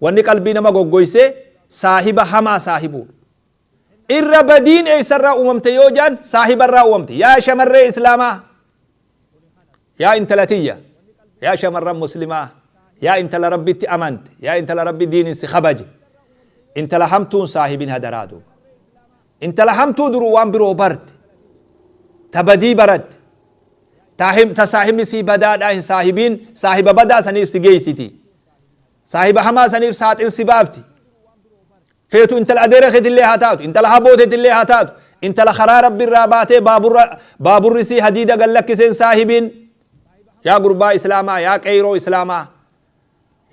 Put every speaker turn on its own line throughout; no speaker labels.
Wanni qalbii nama goggoyse saahiba hamaa saahibuudha. Irra badiin eessarraa uumamte yoo jedhan, saahibarraa uumamte. Yaa shamarree islaamaa, yaa intala tiyya, yaa shamarran muslimaa, yaa intala Rabbitti amante, yaa intala Rabbi diinin si kabaje, intala hamtuun saahibin hadaraa duuba. Intala hamtuu duruu waan biroo barte, ta badii baratte, ta saahibni sii badaadhaa hin saahibiin. Saahiba badaa saniif si geessiti, saahiba hamaa saniif saaxil si baafti. Feetu intala adeera keetillee haa taatu, intala habooteetillee haa taatu, intala karaa Rabbi irraa baatee baaburri sii hadiida gallakkiseen saahibiin. Yaa gurbaa islaamaa, yaa qeyroo islaamaa,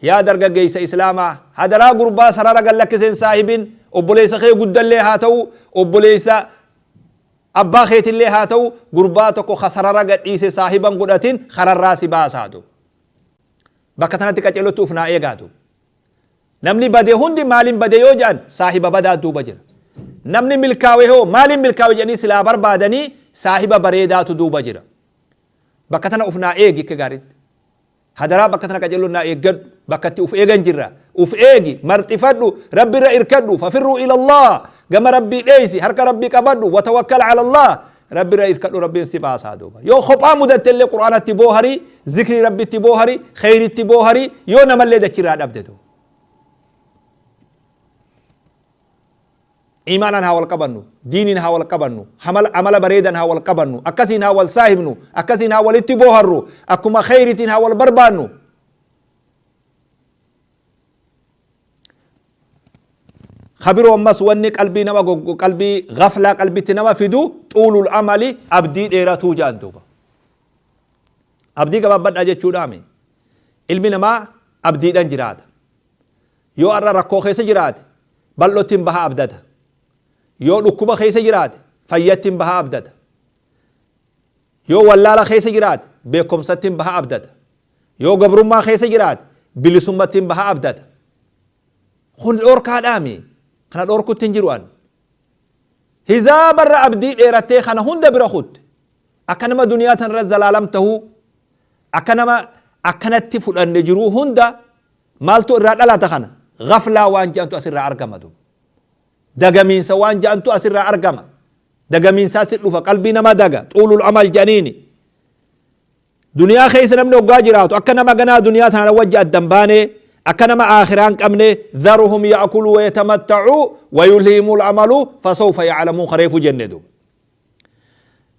yaa dargaggeessa islaamaa, hadaraa gurbaa sarara gallakkiseen saahibiin. Obboleessa kee guddallee haa ta'u, obboleessa abbaa keetillee haa ta'u, gurbaa tokko ka sarara gadhiise saahiban godhatin, kararraa si baasaatu. Bakka tanatti qaceelottu uf naa eegaatu. Namni bade hundi maaliin bade yoo jedhan, saahiba badaa duuba jira. Namni milkaawe hoo maaliin milkaawe jedhanii silaa barbaadanii, saahiba bareedaatu duuba jira. Bakka tana uf naa eegi akka gaariitti. Hadaraa bakka tana qaceelloo naa eeggadhu. Bakka itti uf eegan jirra. Uf eegi, marxifadhu, Rabbi irra irkadhu, fafirruu ilallah. Gama Rabbii dheeysi, harka Rabbii qabadhu, watawakkal ala Allah. Rabbi irra irkadhu, Rabbiin si baasaa duuba. Yoo kophaa mudatte illee Qur'aanatti boohari, zikrii Rabbitti boohari, kheyritti boohari, yoo namallee dachirraa dhabde duuba. Imaanaan haa wal qabannu, diiniin haa wal qabannu, amala bareedan haa wal qabannu, akkasiin haa wal saahibnu, akkasiin haa walitti booharru, akkuma kheyritiin haa wal barbaannu. Kabiroo ammas wanni qalbii nama qalbii gaflaa qalbitti nama fidu xuulul amali, abdii dheeratuu jedhan duuba. Abdii gabaabbadhaa jechuudhaami. Ilmi namaa abdiidhaan jiraata. Yoo har'a rakkoo keessa jiraate, bal'ootti hin baha abdata. Yoo dhukkuba keessa jiraate, fayyatti hin baha abdata. Yoo wallaala keessa jiraate, beekumsatti hin baha abdata. Yoo gabrummaa keessa jiraate, bilisummatti hin baha abdata. Kun dhorkaadhaami. Kana dhorkutti hin jiru an. Hizaabarra abdii dheerattee kana hunda bira kutte. Akka nama duniyaa tanarra zalaalam tahuu, akka nama akkanatti fudhanne jiruu hunda maaltu irraa dhalata kana? Gaflaa waan jedhantu asirraa argama duuba. Dagamiinsa waan jedhantu asirraa argama. Dagamiinsaa si dhufa, qalbii nama daga, xuulul amal jedhaniini. Duniyaa keessa namni hoggaa jiraatu akka nama ganaa duniyaa tana wajji addan baane, akka nama aakhiraa hin qabne. Dharuhum ya'kulu wa yatamatta'u wa yulhimul amalu fasawfa ya'lamuun kareefu jenne duuba.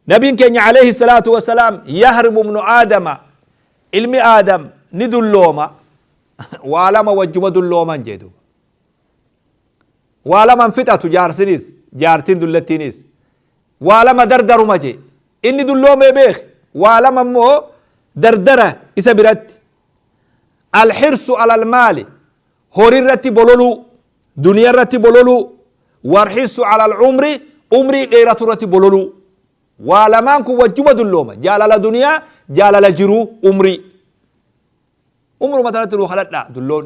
Nabiin keenya alayhi salaatu wasalaam, yahrimu ibnu aadama, ilmi Aadam ni dullooma, waa lama wajjuma dullooman jee duuba. Waa laman fixatu, jaarsinis jaartiin dullattiinis waa lama dardaruma jee. Inni dulloomee beek, waa lama immoo dardara isa biratti: alhirsu alal maali, horii irratti bololuu, duniyaa irratti bololuu, warhirsu alal umri, umrii dheeratu irratti bololuu. Waa lamaan kun wajjuma dullooma: jaalala duniyaa, jaalala jiruu, umrii. Umruma tanatti nu kadhadhaa. Dulloon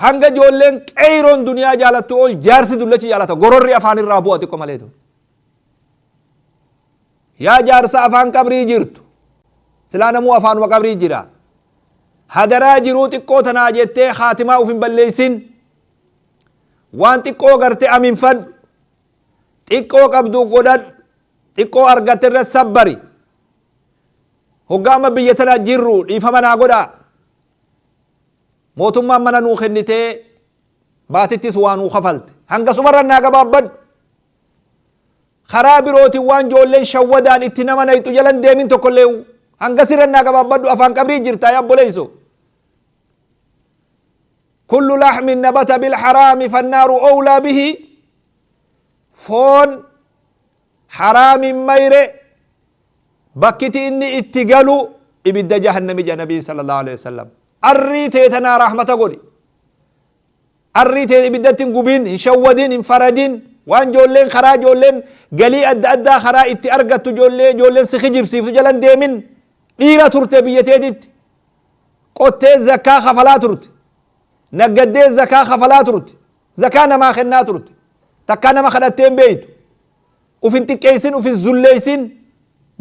hanga ijoolleen qeeyroon duniyaa jaalattu ol jaarsi dullachi jaalata. Gororri afaan irraa bu'a xiqqo maleetu. Yaa jaarsa afaan qabrii jirtu, silaa namuu afaanuma qabrii jira, hadaraa jiruu xiqqoo tanaa jettee haatimaa uf hin balleessin. Waan xiqqoo garte aminfadhu, xiqqoo qabdu godhadhu, xiqqoo argatte irra sabbari. Hoggaa amma biyya tana jirru, dhiifama naa godhaa, mootummaan mana nuu kennitee baatittis waa nuu kafalte, hanga sumarra naa gabaabbadhu. Karaa birootiin waan ijoolleen shawwadaan itti nama nayxu jalan deemin tokkollee, hanga sirra naa gabaabbadhu. Afaan qabrii jirta, yaa obboleeyso. Kullu laxmin nabata bilharaami fannaaru owlaa bihi. Foon haraamin mayre bakkiti inni itti galu ibidda jahannami jedha Nabiin sallallahu alaihi wasallam. Arrii tee tanaa rahmata godhi. Arrii tee ibiddatti hin gubin, hin shawwadin, hin faradin. Waan ijoolleen karaa ijoolleen galii adda addaa karaa itti argattu, ijoolleen si kijibsiiftu jalan deemin. Dhiira turte, biyya teetitti qottee zakaa kafalaa turte, naggaddee zakaa kafalaa turte, zakaa namaa kennaa turte, takkaa nama kadhattee hin beeytu. Uf hin xiqqeessin, uf hin zulleessin.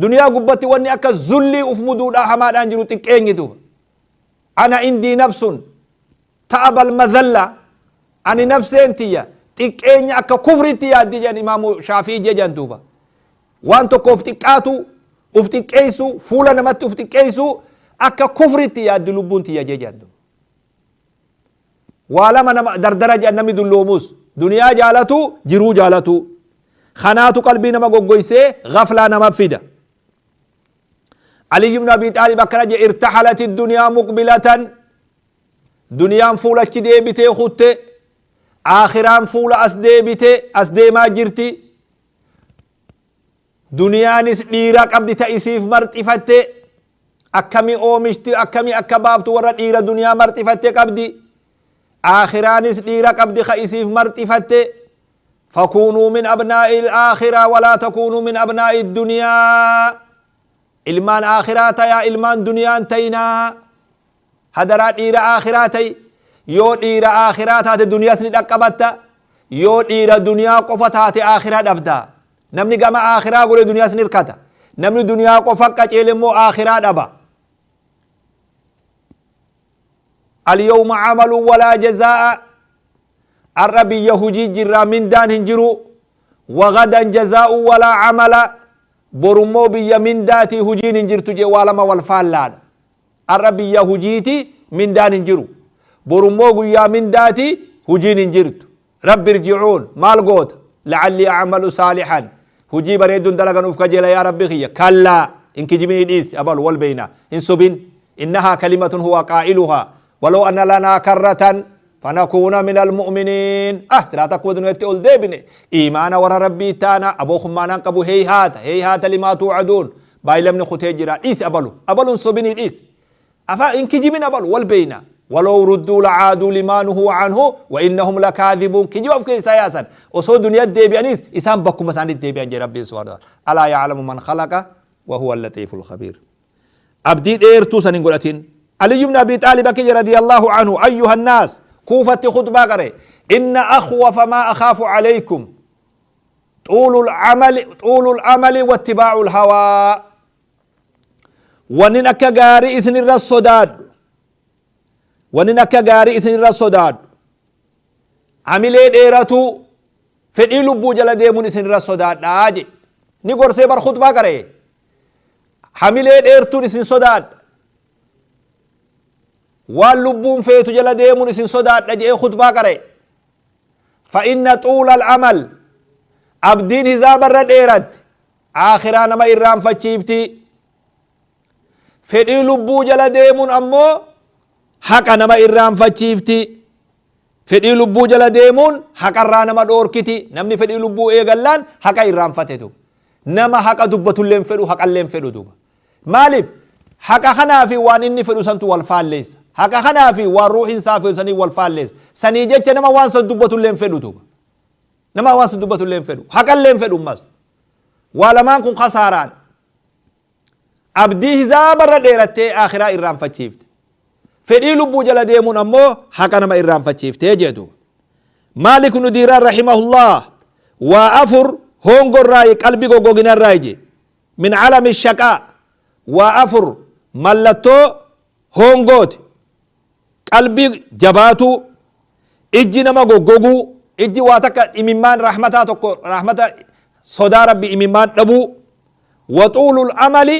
Duniyaa gubbatti wanni akka zullii uf muduudhaa hamaadhaan jiru xiqqeenyi duuba. Ana indii nafsun Ta'aba almadalla ani nafseen tiyya xiqqeenya akka kufritti yaaddi jedhan Imaamu Shaafii jedhan. Duuba waan tokko of xiqqaatu, uf xiqqeessu, fuula namatti uf xiqqeessu akka kufritti yaaddi lubbuun tiyya jedhan. Waa lama nama dardara jedhan. Namni dulloomus duniyaa jaalatu, jiruu jaalatu, kanaatu qalbii nama goggoysee gaflaa nama fida. علي بن أبي طالب akkana jedhe: ارتحلت الدنيا مقبلة، duniyaan fuula achi deebitee kutte, aakhiraan fuula as deebite as deemaa jirti. Duniyaanis dhiira qabdi ta isiif marxifatte, akkami oomishti, akkami akka baaftu warra dhiira duniyaa marxifatte qabdi. Aakhiraanis dhiira qabdi ka isiif marxifatte. فكونوا من أبناء الآخرة ولا تكونوا من أبناء الدنيا. Ilmaan aakhiraa tayaa, ilmaan duniyaan tayinaa. Hadaraa, dhiira aakhiraa ta'i. Yoo dhiira aakhiraa taate duniyaas ni dhaqqabatta. Yoo dhiira duniyaa qofa taate aakhiraa dhabda. Namni gama aakhiraa godhe duniyaas ni hirkata. Namni duniyaa qofa qaceele immoo aakhiraa dhaba. اليوم عمل ولا جزاء، arra biyya hujii jirraa, mindaan hin jiru. وغدا جزاء ولا عمل، borummoo biyya mindaatii, hujiin hin jirtu jee. Waa lama wal faallaadha. Arra biyya hujiiti, mindaan hin jiru. Borummoo guyyaa mindaati, hujiin hin jirtu. رب ارجعون، maal goota? لعلي أعمل صالحا، hujii bareedduun dalagan uf kajeela. Yaa Rabbi kiyya, كلا، in kijibinii dhiisi. Abalu wal beeyna, hin sobin. إنها كلمة هو قائلها ولو أن لنا كرة فنكون من المؤمنين. Ah, silaa takku dunyatti ol deebine iimaana warra Rabbii taana. Aboo kummaanaan qabu. هيهات هيهات لما توعدون. Baay'ilamni kutee jira. Dhiisi abalu, abalun sobinii dhiisi. Afa in kijibin, abalu wal beeyna. ولو ردوا لعادوا لما نهوا عنه وإنهم لكاذبون. Kijiba of keessaa yaasan. Osoo duniyaa deebi'aniis isaan bakkuma isaanitti deebi'an jee Rabbiin سبحانه وتعالى. ألا يعلم من خلق وهو اللطيف الخبير. Abdii dheertuu san hin godhatin. علي بن أبي طالب كي رضي الله عنه: أيها الناس، كوفة خطبة قري، إن أخوف ما أخاف عليكم طول العمل، طول الأمل واتباع الهوى. Wannin akka gaarii isinirra sodaadhu, wannin akka gaarii isinirra sodaadhu, amilee dheeratu, fedhii lubbuu jala deemuun isinirra sodaadhaa je. Ni gorsee bar khutbaa qaree. Hamilee dheertuun isin sodaadha, waan lubbuun feetu jala deemuun isin sodaadha jedhee khutbaa qaree. فإن طول الأمل، abdiin hizaabarra dheeratte aakhiraa nama irraanfachiifti. Fedhii lubbuu jala deemuun ammoo haqa nama irraanfachiifti. Fedhii lubbuu jala deemuun haqarraa nama dhoorkiti. Namni fedhii lubbuu eegallaan haqa irraanfate duuba. Nama haqa dubbatulleen fedhu, haqalleen fedhu duuba. Maaliif? Haqa kanaa fi waan inni fedhu santu wal faalleessa. Haqa kanaa fi waan ruuhin isaa fedhu sanii wal faalleessa. Sanii jecha nama waan san dubbatulleen fedhu duuba. Nama waan san dubbatulleen fedhu, haqalleen fedhu. Ammas waa lamaan kun kasaaraan. Abdii hizaabarra dheerattee akhiraa irraanfachiifte, fedhii lubbuu jala deemuun ammoo haqa nama irraanfachiiftee jedhu. Maalik nu Diiraan رحمه الله waa afur hongorraayi, qalbii goggoginarraayi je. من علم الشقاء، waa afur mallattoo hongooti: qalbii jabaatu, ijji nama goggoguu, ijji waa takka imimmaan rahmataa tokko, rahmata sodaa Rabbi imimmaan dhabuu, وطول الأمل،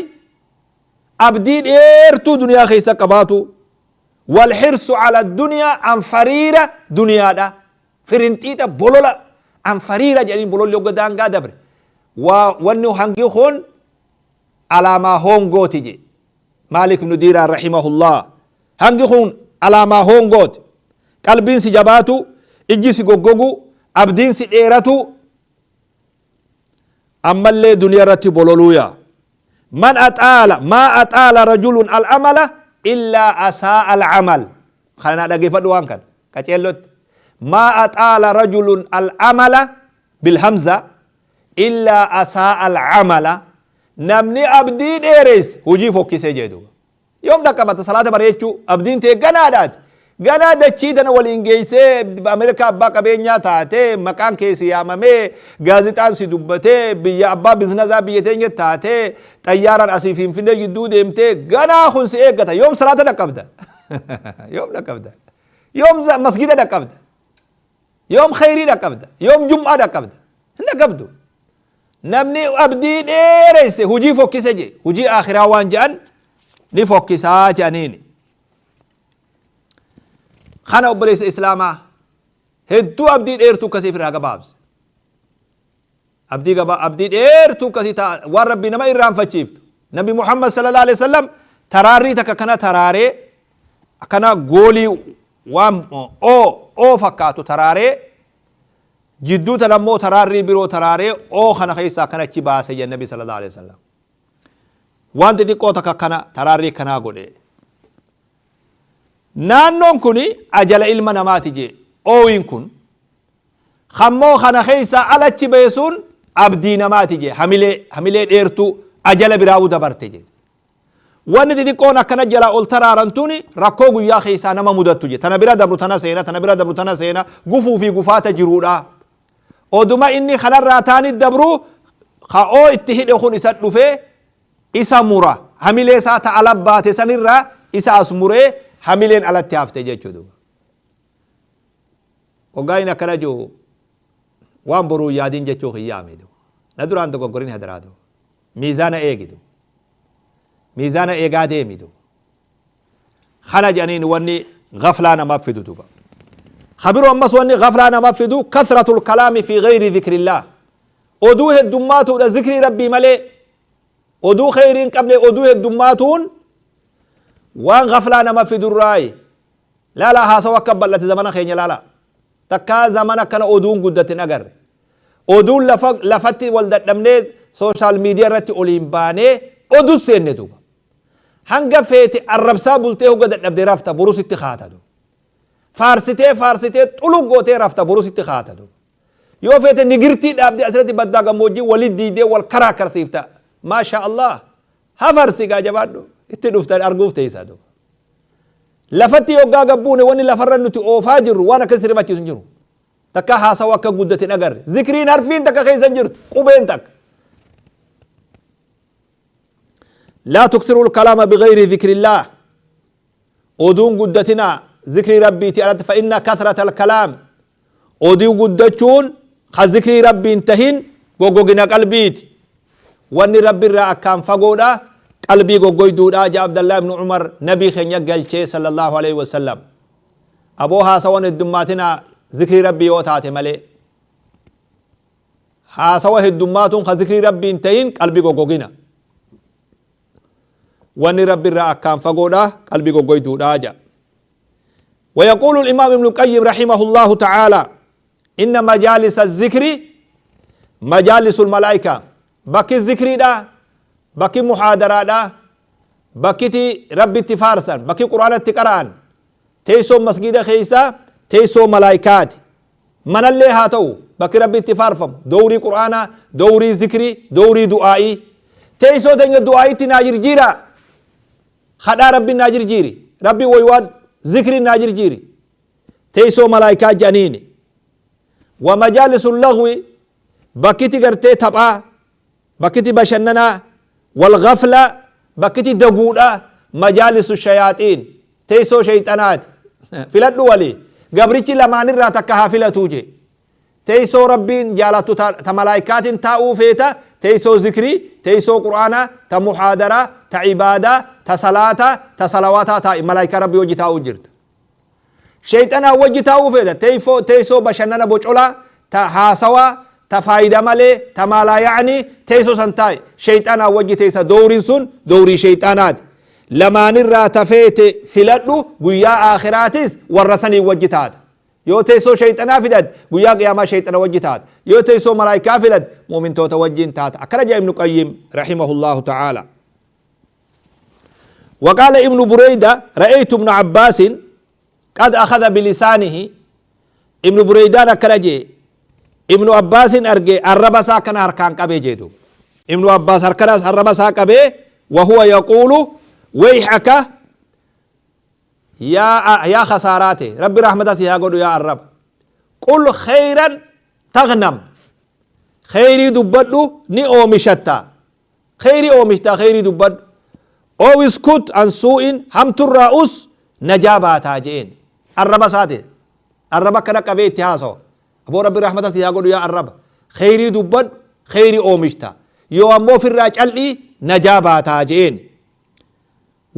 abdii dheertuu duniyaa keessa qabaatu, والحرص على الدنيا، anfariira duniyaadha, firinxiixa, bolola anfariira jedhanii, bololli hogga daangaa dabre. Waa wanni hangi kun alaamaa hongooti je Maalik ibnu Diiraan رحمه الله. Hangi kun alaamaa hongooti: qalbiin si jabaatu, ijji si goggogu, abdiin si dheeratu, ammallee duniyaa irratti bololuuya. من أطال ما أطال رجل الأمل إلا أساء العمل. Kana dhageeffadhu, waan kana qaceellotti. ما أطال رجل الأمل بالهمزة إلا أساء العمل. Namni abdii dheeres hujii fokkisee jee duuba. Yoom dhaqqabata salaata bareechuu? Abdiin tee ganaadhaati, ganaa dachii tana waliin geessee Ameerikaa abbaa qabeenyaa taatee, maqaan keessi yaamamee, gaazixaan si dubbatee, biyya abbaa biznasaa biyya teenya taatee, xayyaaraan asii Finfinnee gidduu deemtee, ganaa kun si eeggata. Yoom salaata dhaqqabda? Yoom dhaqqabda? Yoom masgida dhaqqabda? Yoom kheyrii dhaqqabda? Yoom jum'aa dhaqqabda? Hin dhaqqabdu. Namni abdii dheereyse hujii fokkise je, hujii aakhiraa waan je'an ni fokkisaa je'aniini. Kana obboleessa islaamaa, hedduu abdii dheertuu akkasii ifirraa gabaabse. Abdii gabaa, abdii dheertuu akkasii ta'a waan Rabbii nama irraanfachiiftu. Nabi Muhammad sallallahu alaihi wasallam taraarrii takka kana taraaree, akkana goolii waan oo oo fakkaatu taraaree, jidduu tana immoo taraarrii biroo taraaree, oo kana keessaa akkana achi baase jedhe Nabi sallallahu alaihi wasallam. Waan xixiqqoo takka akkana taraarrii kanaa godhe. Naannoon kun ajala ilma namaati jee oowiin kun. Kammoo kana keessaa alachi beesuun abdii namaati jee, hamilee dheertuu ajala biraa'uu dabarte jee. Wanni xixiqqoon akkana jalaa ol taraaran tuni rakkoo guyyaa keessaa nama mudattu jee. Tana bira dabru tana seena, tana bira dabru tana seena, gufuu fi gufaata jiruudha. Oduma inni kanarraa taani dabru ka'oo itti hidhe kun isa dhufee isa mura. Hamilee isaa ta ala baate sanirraa isa as muree hamileen alatti hafte jechuudha. Hoggaa inni akkana jiru waan boruu yaadin jechuu kiyyaami. Na duraan dogoggorin hadaraatu. Miizaana eegidu. Miizaana eegaa deemidu. Kana jedhaniin wanni gaflaa namaaf fidu duba. Kabiroo ammas wanni gaflaa namaaf fidu kasratul kalaami fi gayri zikrillah. Oduu heddummaatuudha zikrii Rabbii malee. Oduu kheyrii hin qabne oduu heddummaatuun waan gaflaa nama fidurraayi. Laalaa, haasawa akka bal'ate zamana keenya laalaa. Takkaa zamana akkana oduun guddate hin agarre. Oduun lafa lafatti wal dadhabnee social media irratti oliin baanee oduu seenne duuba. Hanga feete arrabsaa bultee hogga dadhabde rafta, borus itti kaata duuba. Faarsitee faarsitee xuluq gootee rafta, borus itti kaata duuba. Yoo feete nigirtii dhaabdee asirratti baddaa gammoojjii wali diidee wal karaa karsiifta. Maasha Allah. Hafarsi gaa, jabaadhu, itti dhuftan arguuf teessaa duuba. Lafatti yoggaa gabbuune wanni lafarra nuti oofaa jirru waan akkas rifachiisu hin jiru. Takka haasawa akka guddate hin agarre. Zikriin harfiin takka keessa hin jirtu. Qubeen takka. Laa tuksiru lkalaama bigayri zikrillah. Oduun guddatina zikrii Rabbiiti alatti, fa inna kathrata alkalaam. Oduu guddachuun ka zikrii Rabbiin tahin goggogina qalbiiti. Wanni Rabbi irraa akkaan fagoodha, qalbii goggoyduudha ja Abdallah ibnu Umar Nabii keenya galchee sallallahu alaihi wasallam. Aboo, haasawan heddummaatina zikrii Rabbii yoo taate malee. Haasawa heddummaatuun ka zikrii Rabbiin tahin qalbii goggogina. Wanni Rabbi irraa akkaan fagoodha, qalbii goggoyduudha ja. ويقول الإمام ابن القيم رحمه الله تعالى: إن مجالس الذكر مجالس الملائكة. بكي الذكر دا، بكي محاضرة دا، بكي ربي تفارسا، بكي قرآن تقرأن، تيسو مسجد خيسا تيسو ملائكات من اللي هاتو، بكي ربي تفارفم، دوري قرآن، دوري ذكري، دوري دعائي، تيسو تنجا دعائي تناجر جيرا، خدا ربي ناجر جيري، ربي ويواد ذكري ناجر جيري، تيسو ملائكة جانيني. ومجالس اللغو، بكتي قرتي تبا، بكتي بشننا، والغفلة، بكتي دقودة، مجالس الشياطين، تيسو شيطانات. فلدو ولي قبرتي لما نرى تكها فلتوجي teessoo Rabbiin jaalattu ta malaaykaatiin taa'uu feeta, teessoo zikrii, teessoo qur'aanaa, ta muhaadaraa, ta ibaadaa, ta salaataa, ta salawaataa taa'i, malaaykaa Rabbii wajji taa'uu jirta. Sheeyxanaa wajji taa'uu feeta, teessoo bashannana bocolaa, ta haasawaa, ta faayida malee, ta maalaa ya'anii, teessoo san taa'i, sheeyxanaa wajji teessa, dowriin sun dowrii sheeyxanaati. Lamaanirraa ta feete filadhu, guyyaa aakhiraatis warra sanii wajji taata. Yoo teessoo shayxanaa filatte, guyyaa qiyaamaa shayxana wajji taata. Yoo teessoo malaayikaa filatte, mu'mintoota wajjiin taata. Akkana jedha Ibnu Qayyim rahimahullahu ta'ala. وقال ابن بريدة: رأيت ابن عباس قد أخذ بلسانه. ابن بريدة أكرجي ابن عباس أرجي الرب ساكن أركان قبي جيدو، ابن عباس أركان الرب ساكبي، وهو يقول: ويحك، يا خساراتي، ربي رحمة يا قول يا الرب، قل خيرا تغنم. خيري دبدو ني اومشتا، خيري اومشتا، خيري دبدو، أو اسكت عن سوء، همت الرؤوس نجاباتا جين. Arraba isaati. Arraba akkana qabee itti haasawa. Aboo Rabbi rahmata si haa godhu yaa arraba. Kheyrii dubbadhu, kheyrii oomishta. Yoo ammoo ofirraa cal'ii najaa baataa je'een.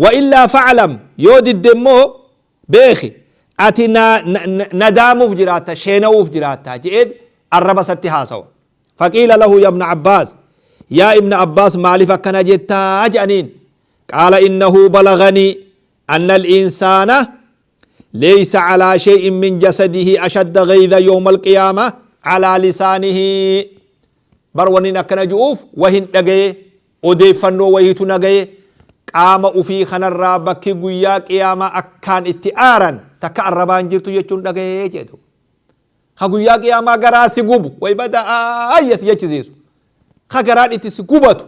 Wa illaa fa'alam, yoo didde immoo beeki ati nadaamuuf jiraatta, sheena'uuf jiraatta je'een arraba isatti haasawa. Faqiila lahu ya ibna Abbaas, yaa ibna Abbaas maaliif akkana jettaa je'aniin. Qaala innahu balaganii anna al-insaana ليس على شيء من جسده أشد غيظا يوم القيامة على لسانه. برونين أكنا جؤوف وهن دقي أديفنو وهيتو نقي قام أفي خنا الرابك قيا قيامة أكان اتئارا تكا الربان جرتو يجون دقي جدو خا قيا قيامة قراسي قبو ويبدأ آيس يجزيسو خا قران اتسي قبتو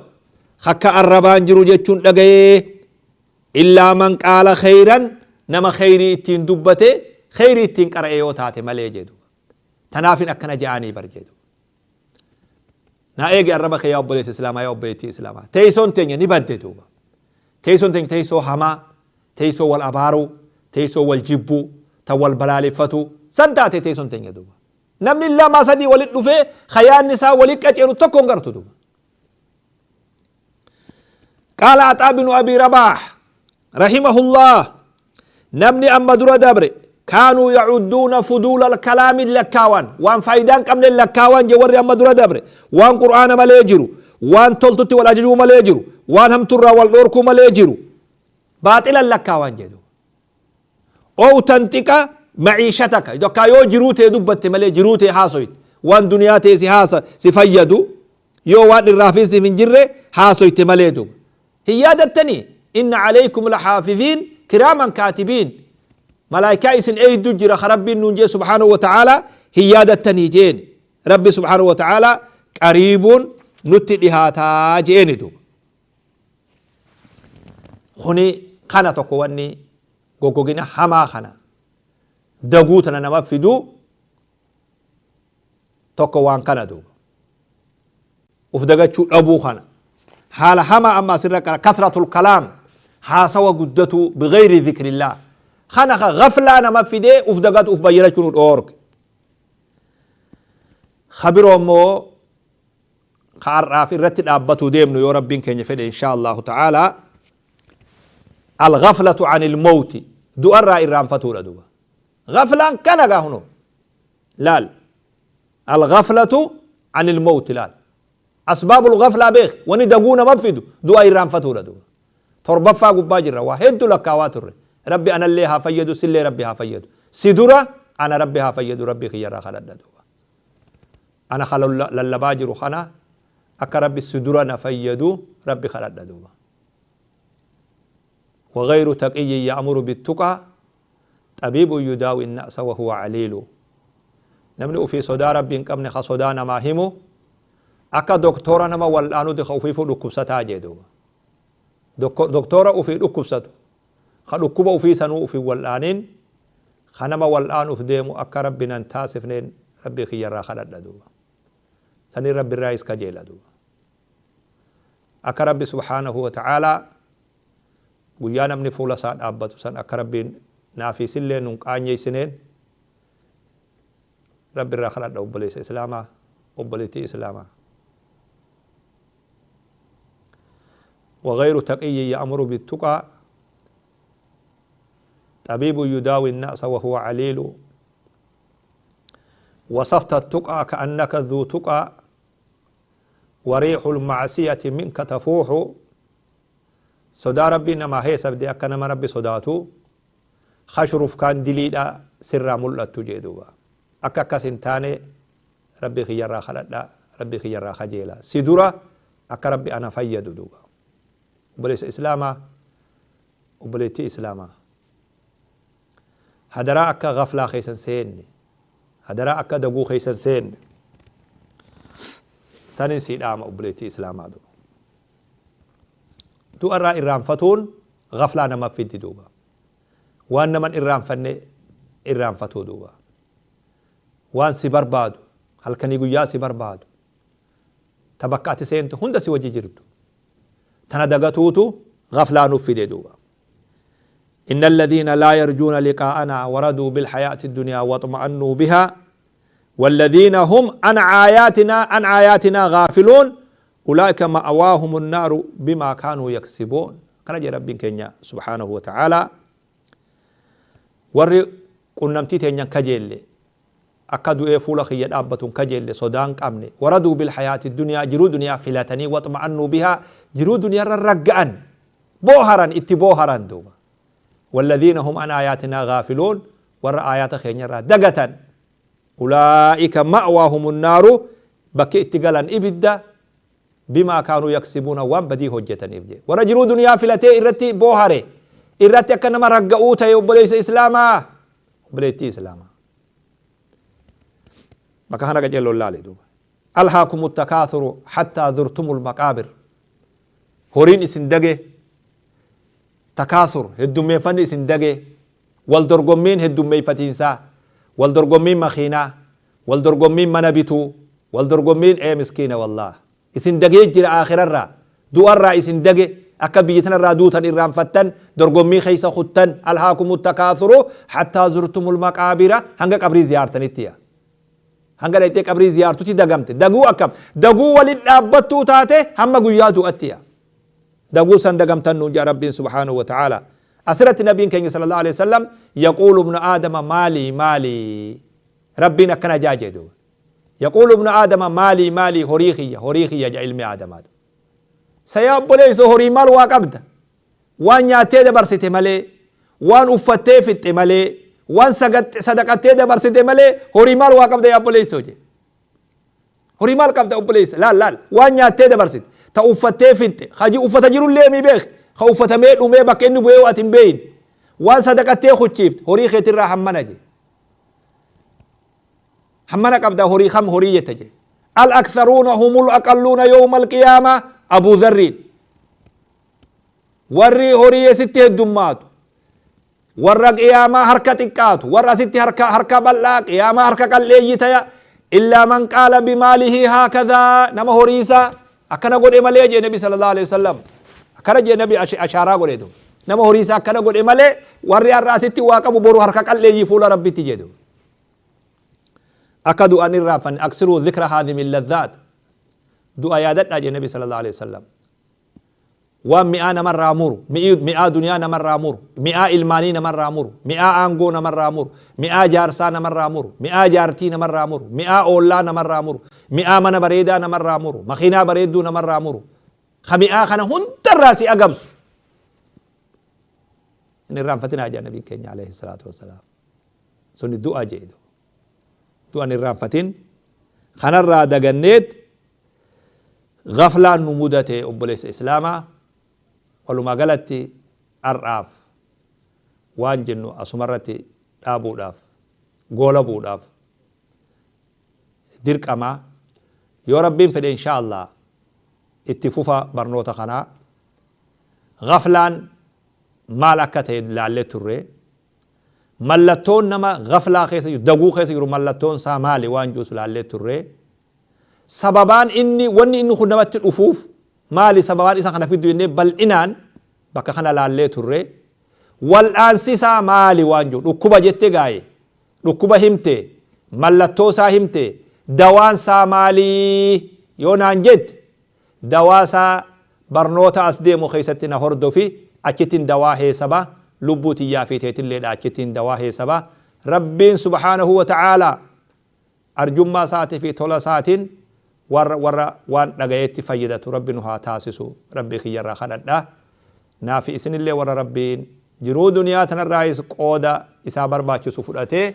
خا الربان جرو يجون دقي إلا من قال خيرا نما خيري اتين دبته خيري اتين قرأ تاتي ملي جدو تنافين أكنا جاني برجدو نا ايجي الرب خيا أبوليس إسلاما يا أبوليتي إسلاما تيسون تيني نبدي دوبا تيسون تيني تيسو هما تيسو والأبارو تيسو والجبو تول بلالفتو سنتاتي تيسون تيني دوبا نمني الله ما سدي ولد دفه خيان نساء ولد كتيرو تكون غرتو دوبا. قال عطاء بن أبي رباح رحمه الله نمني أما درا دبر كانوا يعدون فضول الكلام اللكاوان وان فايدان قبل اللكاوان جوري أما درا دبر وان قرآن ما ليجرو وان تلتتي والأججو ما ليجرو وان هم ترى والدوركو ما ليجرو باطل اللكاوان جدو أو تنتك معيشتك إذا كايو جروتي دبت ملي جروتي حاسويت وان دنياتي سيحاسا سيفيدو يو وان الرافيس من جره حاسويت ملي دوب هي دتني إن عليكم لحافظين كراما كاتبين ملائكة إسن أي دجرة ربي ننجي سبحانه وتعالى هي دتني جين ربي سبحانه وتعالى قريب نتلها تاجين دوب خني خنا تقواني غوغوغينا حما خنا دغوتنا نما فيدو تقوان كنا دوب وفدغچو ابو خنا حال حما اما سرك كثرة الكلام حاسوا قدته بغير ذكر الله خنا غفلة نما فيدي وفدغات وفبيرچو اورك خبرو مو خعراف الرتد ابتو ديمنو يا ربين كن يفد ان شاء الله تعالى الغفلة عن الموت دو الرأي الرام فتورة دوبا غفلة كان هنو لال الغفلة عن الموت لال أسباب الغفلة بيخ وندقونا مفيدو دو الرام فتورة دوبا تربفا قباجرة وهدو لك واتر ربي أنا اللي هفيدو سلي ربي هفيدو سيدورة أنا ربي هفيدو ربي خيرا خلد دوبا أنا خلو للباجر خنا أكا ربي سيدورة نفيدو ربي خلد دوبا وغير تقي يأمر بالتقى طبيب يداوي الناس وهو عليل نمني في صدا ربي قمن خصدانا ما همو أكا دكتورا نما والآنو دي خوفيفو دكوبستا جيدو دكتورا وفي دكوبستو خدكوبا وفي سنو وفي والآنين خنما والآن في ديمو أكا ربنا انتاسفنين ربي خيرا خلد دوبا سني ربي الرئيس كجيلا دوبا أكا ربي سبحانه وتعالى guyyaa namni fuula isaa dhaabbatu san akka rabbiin naafiisillee nun qaanyeessineen rabbi irraa kadhadha obboleessa islaamaa obboleettii islaamaa. وغير تقي يأمر بالتقى طبيب يداوي الناس وهو عليل وصفت التقى كأنك ذو تقى وريح المعصية منك تفوح صدا ربي نما هي سبدي أكنما ربي صداتو خشرف كان دليلا سر ملت جدوبا أكا كسنتاني ربي خيرا خلدا ربي خيرا خجيلا سدورا أكا ربي أنا فيد دوبا وبليس إسلاما وبليتي إسلاما هدرا أكا غفلا خيسن سين هدرا أكا دقو خيسن سين سنين سيداما وبليتي إسلاما دو دو أرى إرام فتون غفلة نما في دوبا وأن من إرام فن إرام فتو دوبا وأن سبر بادو هل كان يقول يا سبر بادو تبقى سينتو هند سوى جرتو تندقتوتو غفلة نفيد دوبا. إن الذين لا يرجون لقاءنا وردوا بالحياة الدنيا واطمأنوا بها والذين هم عن آياتنا غافلون أولئك مأواهم النار بما كانوا يكسبون. كان جي ربين كينيا سبحانه وتعالى ور قنمتي تينيا كجيل أكدوا إيه فولا خيّا أبتون كجيل صدان قمني وردوا بالحياة الدنيا جرو دنيا فلاتني واطمأنوا بها جرو دنيا رقعا بوهرا اتبوهرا دوما والذين هم عن آياتنا غافلون ور آيات خينيا دقة أولئك مأواهم النار بكي اتقالا إبدا بما كانوا يكسبون وان بدي هجة إبدي ورجلوا دنيا فلتي إرتي بوهري إرتي كنما رقعوتا يبليس إسلاما بليتي إسلاما بكا هنا قجلوا الله لدوما ألهاكم التكاثر حتى زرتم المقابر هورين إسندقه تكاثر هدومي فن إسندقه والدرقمين هدومي فتنسا والدرقمين مخينة والدرقمين منبتو والدرقمين ايه مسكينة والله إسندقه جرى آخر الرا دو الرا إسندقه أكبيتنا الرا دوتا إرام فتن درقمين خيسا خطن ألهاكم التكاثر حتى زرتم المقابر هنگا قبري زيارتن اتيا هنگا ليتي قبري زيارتو تي دقمت دقو أكم دقو ولد أبتو تاتي هم قياتو أتيا دقو سندقمتن نجا رب سبحانه وتعالى. أسرت النبي كان صلى الله عليه وسلم يقول ابن آدم مالي مالي ربنا كان جاجدو يقول ابن آدم مالي مالي هريخية هريخية جا علم آدم هذا سياب ليس هري مال واقبد وان ياتي دبرسيتي مالي وان أفتي في مالي وان صدقتي دبرسيتي مالي هري مال واقبد يا بوليس وجه هري مال قبد أبوليس لا لا وان ياتي دبرسيت تأفتي في خجي أفتجروا اللي مي بيخ خوفة ميل ومي بك إنه بيه وقت بين وان صدقتي خشيفت هري خيت الراحة حمنا جي حمنا قبدا هري خم هري يتجي الأكثرون هم الأقلون يوم القيامة أبو ذر وري هري ستة الدمات ورق قيامة حركة كات ورا ستة حركة بلاك قيامة حركة قليتيا إلا من قال بماله هكذا نما هريسا أكنا قول إمالي جي نبي صلى الله عليه وسلم أكنا جي نبي أشارة قول إدو نما هريسا أكنا قول إمالي وري الرأسيتي واقبو برو حركة قلي فول ربي تجدو أكدوا أن الرافن أكسروا ذكر هذه من اللذات دو آيادت أجي النبي صلى الله عليه وسلم ومئة مرة أمور مئة دنيا مرة أمور مئة إلمانين مرة أمور مئة أنغون مرة أمور مئة جارسان مرة أمور مئة جارتين مرة أمور مئة أولان مرة أمور مئة من بريدان مرة أمور مخينا بريدون مرة أمور خمئة خنا هنت الراسي أقبس إن الرام فتنا أجي النبي كينيا عليه الصلاة والسلام سنة دعاء جيدو دعاء الرام فتن خنا الرا دقنيت غفلة نمودة أبوليس إسلاما ولما قالت الراف وان جنو أسمرتي دابو داف غولبو داف درك أما يا ربين فد إن شاء الله اتفوفا برنوتا خنا غفلان مالكة لعلي تري ملتون نما غفلا خيس دقو خيس يرو ملتون سامالي وان جوس لعلي تري سببان إني وني إنه خدمت الأفوف مالي سببان إسان خنا في الدنيا بل إنان بكا خنا لعلي تري والآن سيسا مالي وانجو ركوبة جتة غاي ركوبة همتي ملتو سا همتي دوان سا مالي يونان جت دواسا برنوتا أسديمو خيستنا هردو في أكتين دواهي سبا لبوتي يا في تيتين ليد أكتين دواهي سبا ربين سبحانه وتعالى أرجما ساتي في تولا ساتين ور ور وان دغيتي فايدة ربي نها تاسسو ربي خيرا خددا نافي اسن اللي ور ربين جرو دنيا تن الرئيس قودا إسا برباچسو فدته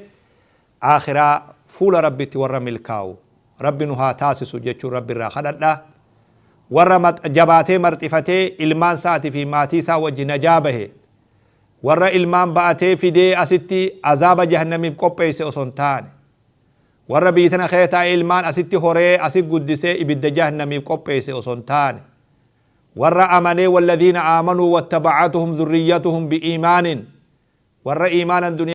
آخرا فول ربي تي ور ملكاو ربي نها تاسسو جچو ربي را خددا ور جباته مرتفته إلمان ساتي في ماتي سا وجه نجابه ور إلمان باته في دي أستي عذاب جهنم قبيس أسنتان ور بيتنا خيتا إلمان أستي هوري أسي قدسي إبد جهنم قبيس أسنتان ور أمني والذين آمنوا واتبعتهم ذريتهم بإيمان ور إيمانا دنيا